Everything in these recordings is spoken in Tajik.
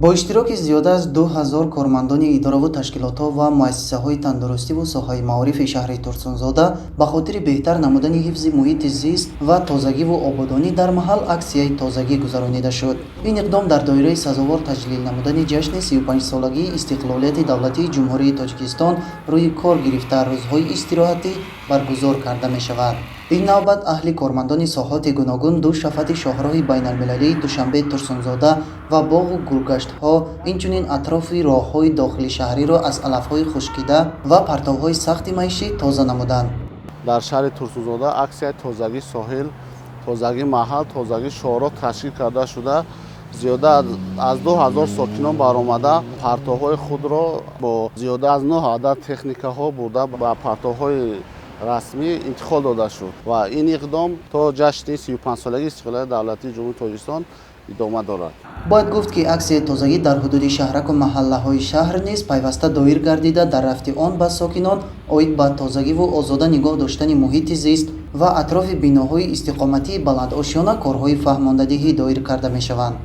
Бо иштироки зиёда аз 2000 кормандони идораву ташкилотҳо ва муассисаҳои тандурустиву соҳаи маорифи шаҳри Турсунзода ба хотири беҳтар намудани ҳифзи муҳити зист ва тозагиву ободонӣ дар маҳал аксияи тозагӣ гузаронида шуд. Ин иқдом дар доираи сазовор таҷлил намудани ҷашни 35-солагии истиқлолияти давлатии Ҷумҳурии Тоҷикистон рӯи кор гирифта, рӯзҳои истироҳатӣ баргузор карда мешавад. Ин навбат аҳли кормандони соҳоти гуногун ду шафати шоҳроҳи байналмилалии Душанбе Турсунзода ва боғу гулгаштҳо, инчунин атрофи роҳҳои дохили шаҳриро аз алафҳои хушкида ва партовҳои сахти маишӣ тоза намуданд. Дар шаҳри Турсунзода аксияи тозагии соҳил, тозагии маҳал, тозагии шоҳроҳ ташкил карда шуда, зиёда аз 2000 сокинон баромада, партовҳои худро бо зиёда аз нӯҳ адад техникаҳо бурда, ба партовҳои расмӣ интиқол дода шуд ва ин иқдом то ҷашни 35-солагии истиқлолияти давлатии Ҷумҳурии Тоҷикистон идома дорад. Бояд гуфт, ки аксияи тозагӣ дар ҳудуди шаҳраку маҳаллаҳои шаҳр низ пайваста доир гардида, дар рафти он ба сокинон оид ба тозагиву озода нигоҳ доштани муҳити зист ва атрофи биноҳои истиқоматии баландошёна корҳои фаҳмондадиҳӣ доир карда мешаванд.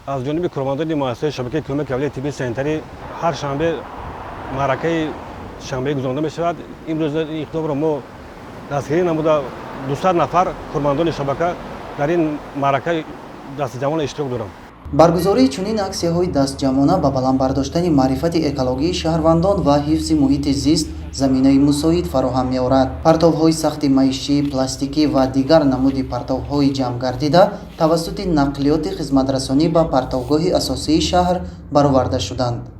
Аз ҷониби кормандони муассисаи шабакаи кӯмаки аввалияи тиббии санитарӣ ҳар шанбе маъракаи шанбеӣ гузаронида мешавад. Имрӯз ин иқдомро мо дастгирӣ намуда, 200 нафар кормандони шабака дар ин маъракаи дастҷамъона иштирок доранд. Баргузории чунин аксияҳои дастҷамъона ба баланд бардоштани маърифати экологии шаҳрвандон ва ҳифзи муҳити зист заминаи мусоид фароҳам меорад. Партовҳои сахти маишӣ, пластикӣ ва дигар намуди партовҳои ҷамъгардида тавассути нақлиёти хизматрасонӣ ба партовгоҳи асосии шаҳр бароварда шуданд.